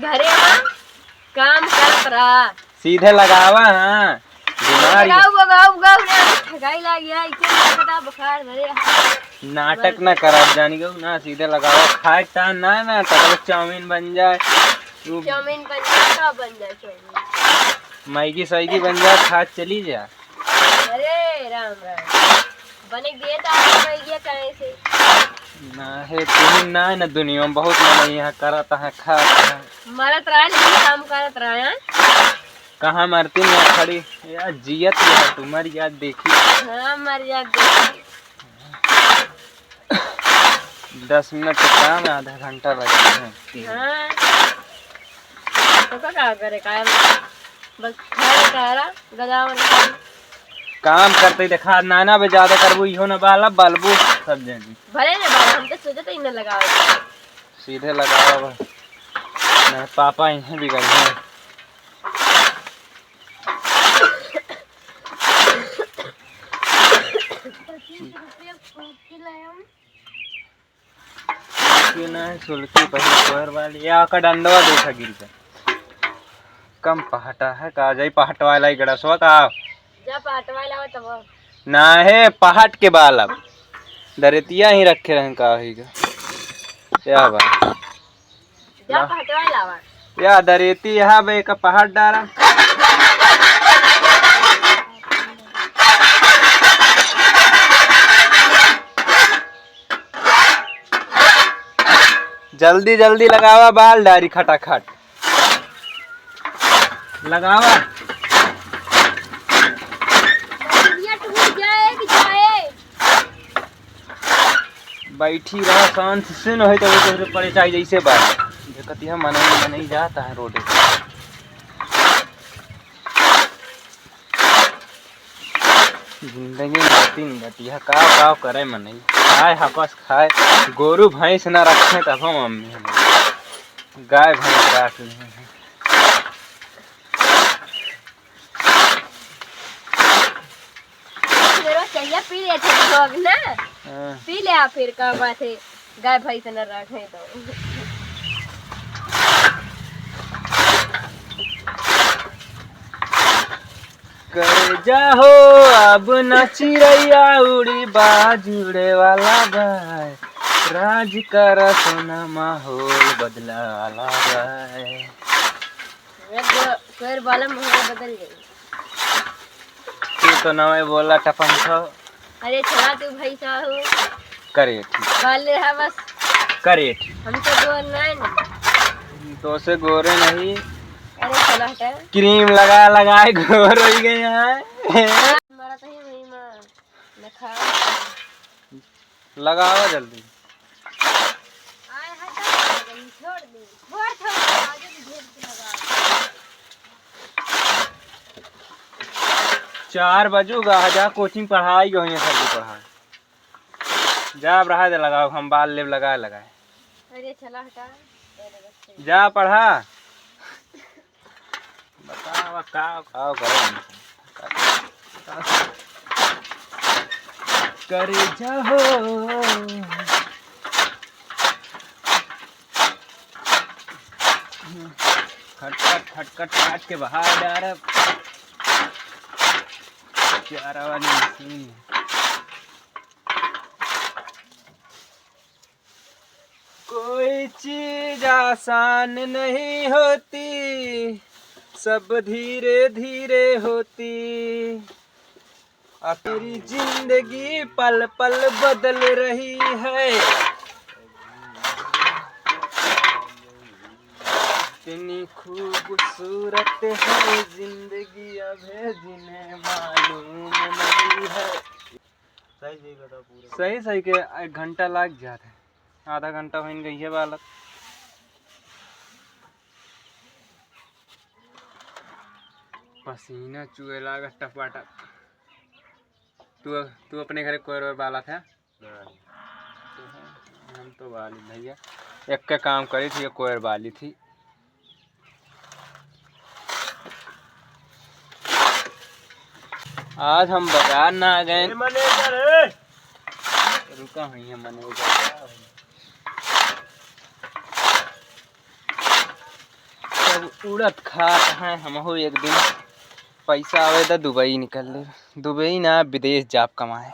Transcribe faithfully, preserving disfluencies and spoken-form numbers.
अरे हाँ, काम करत रहा। सीधे लगावा, हाँ। बीमार ही। लगाऊ, लगाऊ, लगाऊ, ना, ठगाई लाग गया, इसे ना पता बुखार धरे। नाटक ना करब, जानी गऊ ना, सीधे लगावा। खाए ता ना, ना, तब चाउमीन बन जाए। तू चाउमीन बन जाए, का बन जाए चाउमीन? मैगी सैगी बन जाए, खा चली जा। अरे राम राम, बने दिए तो आप मैगिया कहाँ से? ना है, तुम ना है ना दुनिया में, बहुत मन यहाँ करत है, खात है। मरत रहा, लेकिन काम करत रहा है। कहाँ मरती मैं खड़ी? यार, जियत यार, तुम्हारी याद देखी। हाँ, मर याद देखी। दस मिनट के काम है, आधा घंटा लगे हैं। हाँ। तो का, का करे, कायम बस खाए का रहा, गदा वाला काम। काम करते देखा, नाना बे ज्यादा करबू, इहो ना बाला, बालबू सब जानी। भले ना बाला, हम तो सोचते ही ना लगावे। सीधे लगावा बस। नहीं, पापा इन्हें बिगड़ गए। पच्चीस रुपये फूक के लाए हम। सुलकी ना है, सुलकी पहले कोयर वाली। या का डंडवा देखा गिर गया। कम पहटा है का, जाई पहट वाला ही गड़सवा का। जा पहट वाला हो तब। ना है, पहट के बाल अब। दरेतिया ही रखे रहन का होई गा। या बा। जा ला। पहटवा लावा। या दरेती यहाँ बे का पहाड़ डारा। जल्दी जल्दी लगावा बाल डारी खटाखट। लगावा। दुनिया टूट जाए कि जाए। बैठी रहा शांत से, न होई तो तोहरे पड़े चाहे जैसे बा। देखती है मनई, मनई जाता है रोडे पे। जिंदगी में तीन गतिया, काव काव करे मनई, खाए हकस खाए, गोरू भैंस ना रखे तब हम मम्मी हम गाय भैंस रख ली हैं। फिर वो चलिया पी ले थे लोग ना। हाँ। पी ले आ फिर का बात है, गाय भैंस न रखे तो। कर जाहो अब न चिड़ैया उड़ी बाज उड़े वाला बा, राज कर सोना माहौल बदला वाला बा। अब कोयर वाला माहौल बदल जाई। तू तो नवे बोला टपन छो। अरे छोड़ा तू भैंसा हो। करे ठीक। बाल रहा बस। करे ठीक। हम तो गोर नहीं ना। तो से गोरे नहीं। अरे चला हटा। क्रीम लगा लगाए गोर हो गए हैं। हमारा तो ही वही माँ। न खा। लगावा जल्दी। आए हटा, छोड़ दे। छोड़, छोड़, आगे भी घेर के लगा। चार बजूगा, जा कोचिंग पढ़ाई गई है, सर जी पढ़ाई। जा अब रहा दे, लगाओ, हम बाल लेब लगाए लगाए। अरे चला हटा। जा पढ़ा। बतावा का, का करो हम? करे जाहो। खटखट, खटखट काट के बाहर डारब। प्यारा वाली मशीन। कोई चीज आसान नहीं होती, सब धीरे धीरे होती। अब मेरी जिंदगी पल पल बदल रही है, इतनी खूबसूरत है जिंदगी, अबे जिन्हें मालूम नहीं है। सही, सही बताओ पूरा। सही, सही के एक घंटा लाग जात है, आधा घंटा होइन गई है बालक। पसीना चुए लागत टपाटप। तू, तू अपने घरे कोयर ओयर बालत है? नहीं। हम तो बाली भैया, एक के काम करी थी, कोयर बाली थी। आज हम बाजार ना गए। ए, मैनेजर, ए! रुका हुई है मैनेजर। उड़त खात हैं हमहू एक दिन, पैसा आवे त दुबई निकल ले, दुबई ना, विदेश जाब कमाए।